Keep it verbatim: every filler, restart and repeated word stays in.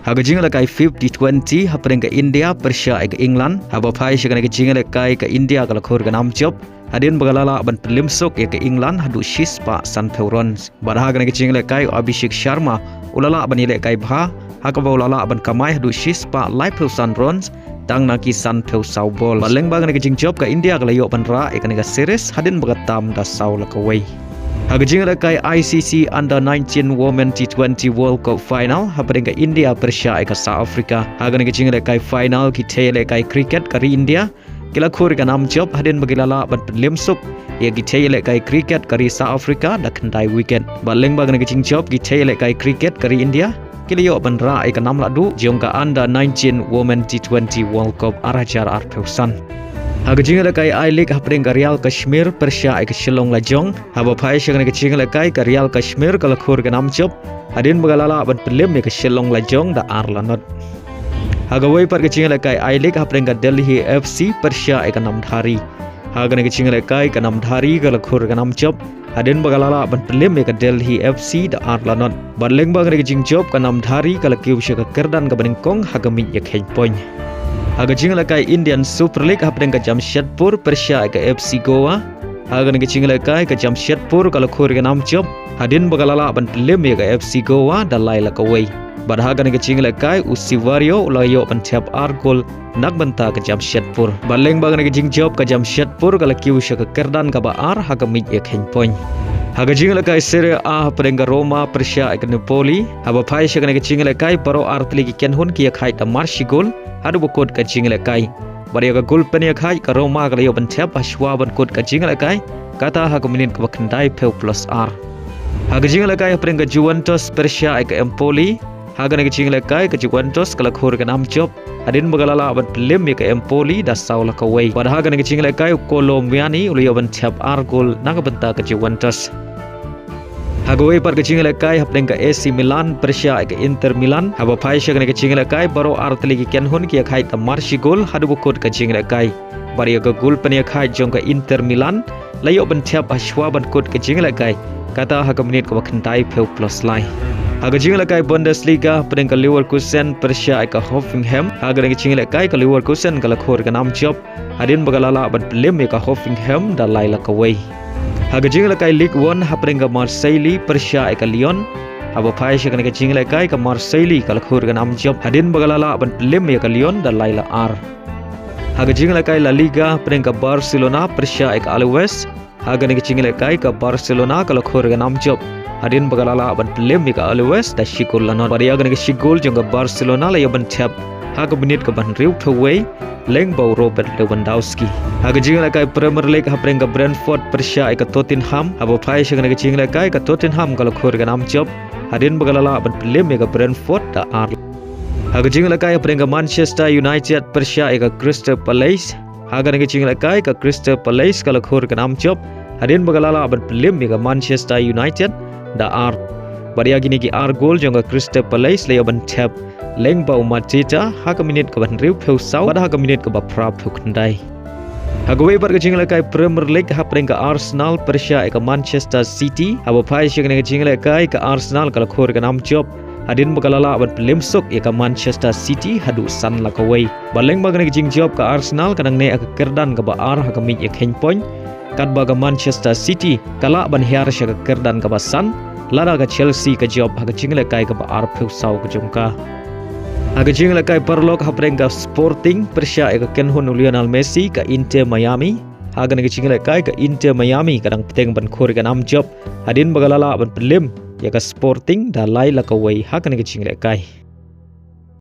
Ha ka jinglehkai fifty twenty hapdeng ka India pyrshah ïa ka England, haba phai sha kane ka jinglehkai ka India ka la khur ka nam jop hadien ba ka la lah ban pynliem suk ïa ka England haduh shispah sanphew runs. Bad ha kane ka jinglehkai u Abhishek Sharma u la lah ban ïalehkai bha, ha kaba u la lah ban kamai haduh shispah laiphew san runs tang na ki sanphew saw ball. Bad lyngba kane ka jingjop ka India ka la ïoh ban rah ïa kane ka series hadien ba ka tam da saw la kawei. Ha ka jinglehkai I C C Under nineteen Women T twenty World Cup Final hapdeng ka India pyrshah ïa ka South Africa. Ha kane ka jinglehkai final ki thei ïalehkai cricket ka ri India ki la khur ka nam jop hadien ba ki la lah ban pynliem suk ïa ki thei ïalehkai cricket ka ri South Africa da khyndai wicket. Bad lyngba kane ka jingjop ki thei ïalehkai cricket ka ri India ki la ïoh ban rah ïa ka nam lahduh jong ka Under nineteen Women T twenty World Cup ar hajar arphew san. Ha ka jinglehkai I-League hapdeng ka Real Kashmir pyrshah ïa ka Shillong Lajong, haba phai sha kane ka jinglehkai ka Real Kashmir ka la khur ka nam jop hadien ba ka la lah ban pynliem ïa ka Shillong Lajong da ar la not. Ha kawei pat ka jinglehkai I-League hapdeng ka Delhi F C pyrshah ïa ka Namdhari. Ha kane ka jinglehkai ka Namdhari ka la khur ka nam jop hadien ba ka la lah ban pynliem ïa ka Delhi F C da ar la not. Bad lyngba kane ka jingjop ka Namdhari ka la kiew sha ka kyrdan kaba nyngkong ha ka miej ïakheiñ point. Ha ka jinglehkai Indian Super League hapdeng ka Jamshedpur pyrshah ïa ka F C Goa. Ha kane ka jinglehkai ka Jamshedpur ka la khur ka nam jop hadien ba ka la lah ban pynliem ïa ka F C Goa da lai la kawei. Bad ha kane ka jinglehkai u Sivario u la ïoh ban thep ar gol na ka bynta ka Jamshedpur. Bad lyngba kane ka jingjop ka Jamshedpur ka la kiew sha ka kyrdan kaba ar ha ka miej ïakheiñ point. Ha ka jinglehkai Serie A hapdeng ka Roma pyrshah ïa ka Napoli, haba phai sha kane ka jinglehkai baroh ar tylli ki kynhun ki ïakhaid da mar shi gol haduh ba kut ka jinglehkai. Bad ïa ka gol pynïakhaid ka Roma ka la ïoh ban thep ha shuwa ban kut ka jinglehkai, kata ha ka minit kaba khyndaiphew plus ar. Ha ka jinglehkai hapdeng ka Juventus pyrshah ïa ka Empoli, ha kane ka jinglehkai ka Juventus ka la khur ka nam jop hadien ba ka la lah ban pynliem ïa ka Empoli da saw la kawei. Bad ha kane ka jinglehkai u Kolo Muani u la ïoh ban thep ar gol na ka bynta ka Juventus. Ha kawei pat ka jinglehkai hapdeng ka A C Milan pyrshah ïa ka Inter Milan, haba phai sha kane ka jinglehkai baroh ar tylli ki kynhun ki ïakhaid da mar shi gol haduh ba kut ka jinglehkai. Bad ïa ka gol pynïakhaid jong ka Inter Milan la ïoh ban thep ha shuwa ban kut ka jinglehkai, kata ha ka minit kaba khyndaiphew plus lai. Ha ka jinglehkai Bundesliga hapdeng ka Leverkusen pyrshah ïa ka Hoffenheim, ha kane ka jinglehkai ka Leverkusen ka la khur ka nam jop hadien ba ka la lah ban pynliem ïa ka Hoffenheim da lai la kawei. Ha ka jinglehkai Ligue One hapdeng ka Marseille pyrshah ïa ka Lyon, haba phai sha kane ka jinglehkai ka Marseille ka la khur ka nam jop hadien ba ka la lah ban pynliem ïa ka Lyon da lai la ar. Ha ka jinglehkai La Liga hapdeng ka Barcelona pyrshah ïa ka Alaves, ha kane ka jinglehkai ka Barcelona ka la khur ka nam jop hadien ba ka la lah ban pynliem ïa ka Alaves da shi gol la not. Bad ïa kane ka shi gol jong ka Barcelona la ïoh ban thep ha ka minit kaba hynriewphew wei lyngba u Robert Lewandowski. Ha ka jinglehkai Premier League hapdeng ka Brentford pyrshah ïa ka Tottenham, haba phai sha kane ka jinglehkai ka Tottenham ka la khur ka nam jop hadien ba ka la lah ban pynliem ïa ka Brentford da ar. Ha ka jinglehkai hapdeng ka Manchester United pyrshah ïa ka Crystal Palace, ha kane ka jinglehkai ka Crystal Palace ka la khur ka nam jop hadien ba ka la lah ban pynliem ïa ka Manchester United da ar. Bad ïa kine ki ar gol jong ka Crystal Palace la ïoh ban thep lyngba u Mateta ha ka minit kaba hynriewphew saw bad ha ka minit kaba phraphew khyndai. Ha kawei pat ka jinglehkai Premier League hapdeng ka Arsenal pyrshah ïa ka Manchester City, haba phai sha kane ka jinglehkai ka Arsenal ka la khur ka nam jop hadien ba ka la lah ban pynliem suk ïa ka Manchester City haduh san la kawei. Bad lyngba kane ka jingjop ka Arsenal ka nangne ha ka kyrdan kaba ar ha ka miej ïakheiñ point, katba ka Manchester City ka lah ban hiar sha ka kyrdan kaba san lada ka Chelsea ka jop ha ka jinglehkai kaba arphew saw ka jong ka. Ha ka jinglehkai paralok hapdeng ka Sporting pyrshah ïa ka kynhun u Lionel Messi ka Inter Miami, ha kane ka jinglehkai ka Inter Miami ka dang bteng ban khur ka nam jop hadien ba ka la lah ban pynliem ïa ka Sporting da lai la kawei ha kane ka jinglehkai.